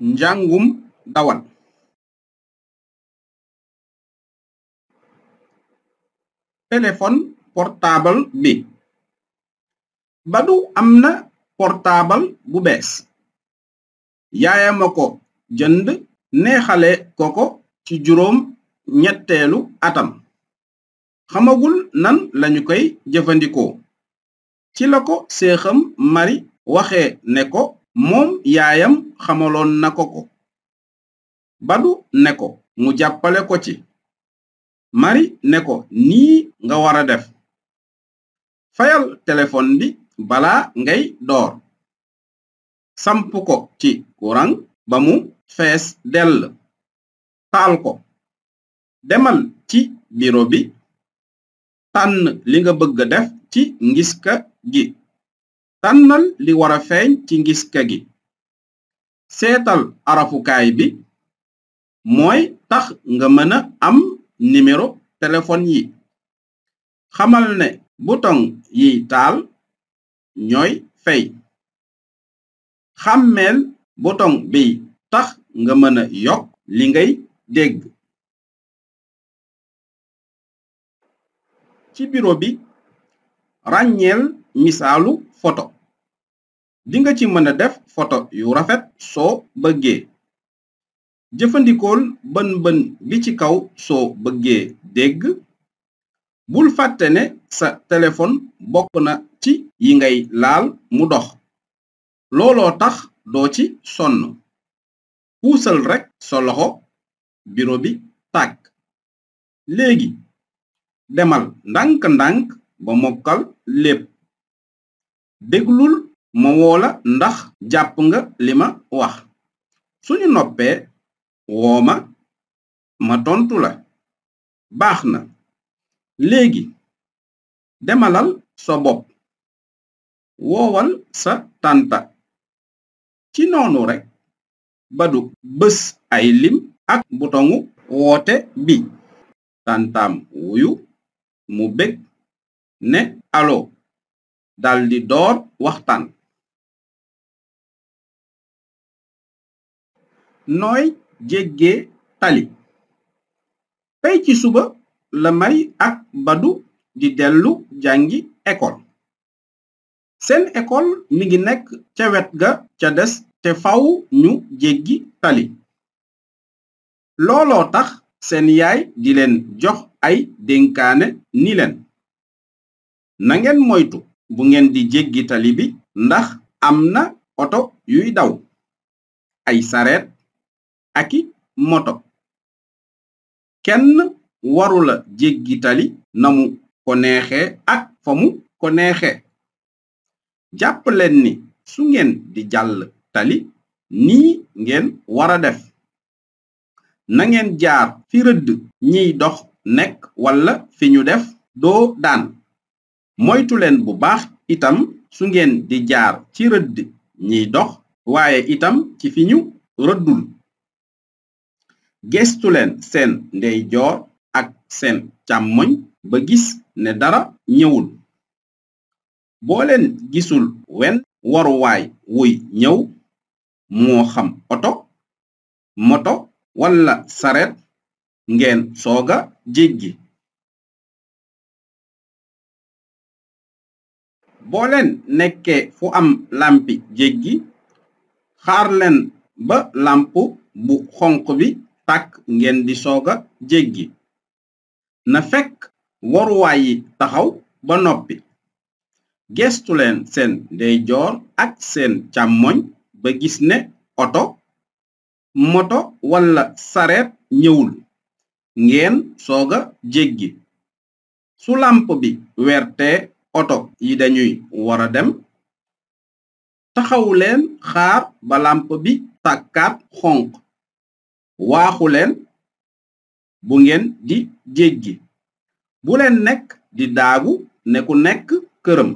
njàngum dawal. Téléphone portable bi. Badou am na portable bu bees. yaayama ko jënd neexale ko ci juróom ñetteelu atam. xamagul nan lañu koy jëfandikoo. ci la ko séexam Mari waxee ne ko moom yaayam xamaloon na ko. Badou ne ko mu jàppale ko ci. Mari ne ko nii nga wara def. fayal téléphone bi bala ngay door. samp ko ci courant ba mu fees dell. taal ko. demal ci bureau bi. tànn li nga bëgg def ci ngiska gi. tànnal li wara feeñ ci ngiska gi. seetal arafukaay bi. mooy tax nga mëna am numéro téléphone yi. xamal ne bouton yi taal ñooy fay. xàmmeel bouton bi tax nga mëna yokk li ngay dégg. ci bureau bi ràññeel misaalu photo. dinga ci mëna def photo yu rafet soo bëggee. jëfandikool bën bi ci kaw soo bëggee dégg. bul fàtte ne sa téléphone bokk na ci yi ngay laal mu dox. looloo tax doo ci sonn. puusal rekk sa loxo bureau bi tàkk. léegi demal ndànk-ndànk ba mokkal lépp. déglul ma woola ndax jàpp nga li ma wax. suñu noppee wooma ma tontu la. baax na. léegi demalal sa bopp. woowal sa tànta. ci noonu rekk Badou bës ay lim ak butoŋu woote bi. tàntaam wuyu mu bég ne allo daldi door waxtaan. nooy jéggee tali. tey ci suba la Mari ak Badou di dellu jàngi école. seen école mi ngi nekk ca wet ga ca des te faw ñu jéggi tali. looloo tax seen yaay di leen jox ay dénkaane ni leen. nangeen moytu bu ngeen di jéggi tali bi ndax am na oto yuy daw. ay sareet aki moto. kenn warula jéggi tali namu ko neexee ak fa mu ko neexee. jàpp leen ni su ngeen di jàll tali nii ngeen wara def. nangeen jaar fi rëdd ñiy dox nekk walla fi ñu def doo daan. moytu leen bu baax itam su ngeen di jaar ci rëdd ñiy dox waaye itam ci fi ñu rëddul. gestu leen seen ndeyjoor ak seen càmmoñ ba gis ne dara ñëwul. boo leen gisul wenn waruwaay wuy ñëw moo xam oto moto walla saret ngeen sooga jéggi. boo leen nekkee fu am làmpi jéggi xaar leen ba làmp bu xonq bi tàkk ngeen di sooga jéggi. na fekk waruwaay yi taxaw ba noppi. gestu leen seen ndeyjoor ak seen càmmoñ ba gis ne oto moto walla sareet ñëwul ngeen sooga jéggi. su làmp bi wertee oto yi dañuy wara dem. taxawu leen xaar ba làmp bi tàkkaat xonq. waaxu leen bu ngeen di jéggi. bu leen nekk di daagu ne ku nekk këram.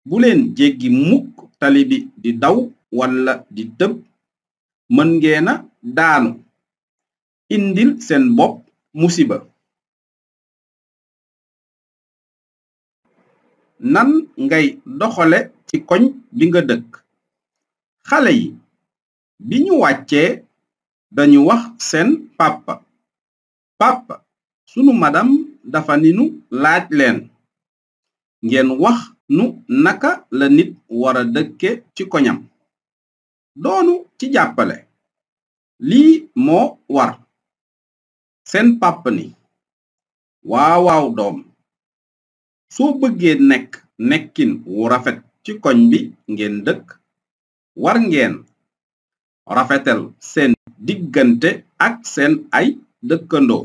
bu leen jéggi mukk tali bi di daw walla di tëb. mën ngeena daanu. indil seen bopp musiba. nan ngay doxale ci koñ bi nga dëkk. xale yi bi ñu wàccee dañu wax seen papa papa sunu madam dafa ni nu laaj leen ngeen wax nu naka la nit wara dëkke ci koñam doonu ci jàppale lii moo war seen papa ni waaw doom soo bëggee nekk nekkin wu rafet ci koñ bi ngeen dëkk war ngeen rafetal seen diggante ak seen ay dëkkandoo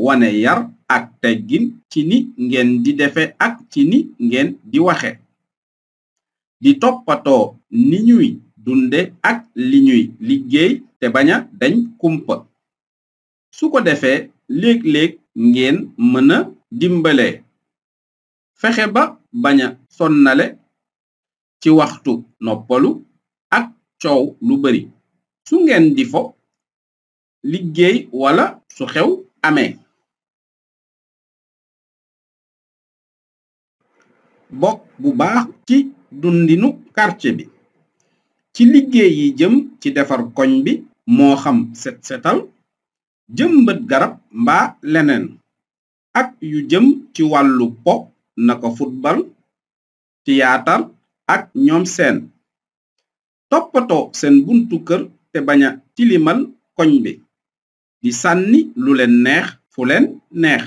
wane yar ak teggin ci ni ngeen di defe ak ci ni ngeen di waxe di toppatoo ni ñuy dunde ak li ñuy liggéey te baña dañ kumpa su ko defee léeg-léeg ngeen mëna dimbale fexe ba baña sonnale ci waxtu noppalu ak coow lu bari su ngeen di fo liggéey wala su xew amee bokk bu baax ci dundinu quartier bi ci liggéey yi jëm ci defar koñ bi moo xam set setal jëmbat garab mbaa leneen ak yu jëm ci wàllu po naka football tiyaatar ak ñoom seen toppatoo seen buntu kër te baña tilimal koñ bi di sànni lu leen neex fu leen neex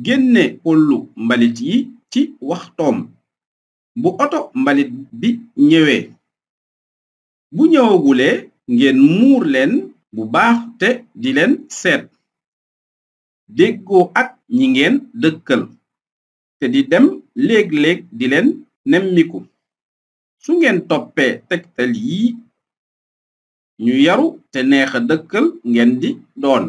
génne pollu mbalit yi ci waxtoom bu oto mbalit bi ñëwee bu ñëwagulee ngeen muur leen bu baax te di leen seet déggoo ak ñi ngeen dëkkal te di dem léeg-léeg di leen nemmiku su ngeen toppee tegtal yi ñu yaru te neexa dëkkal ngeen di doon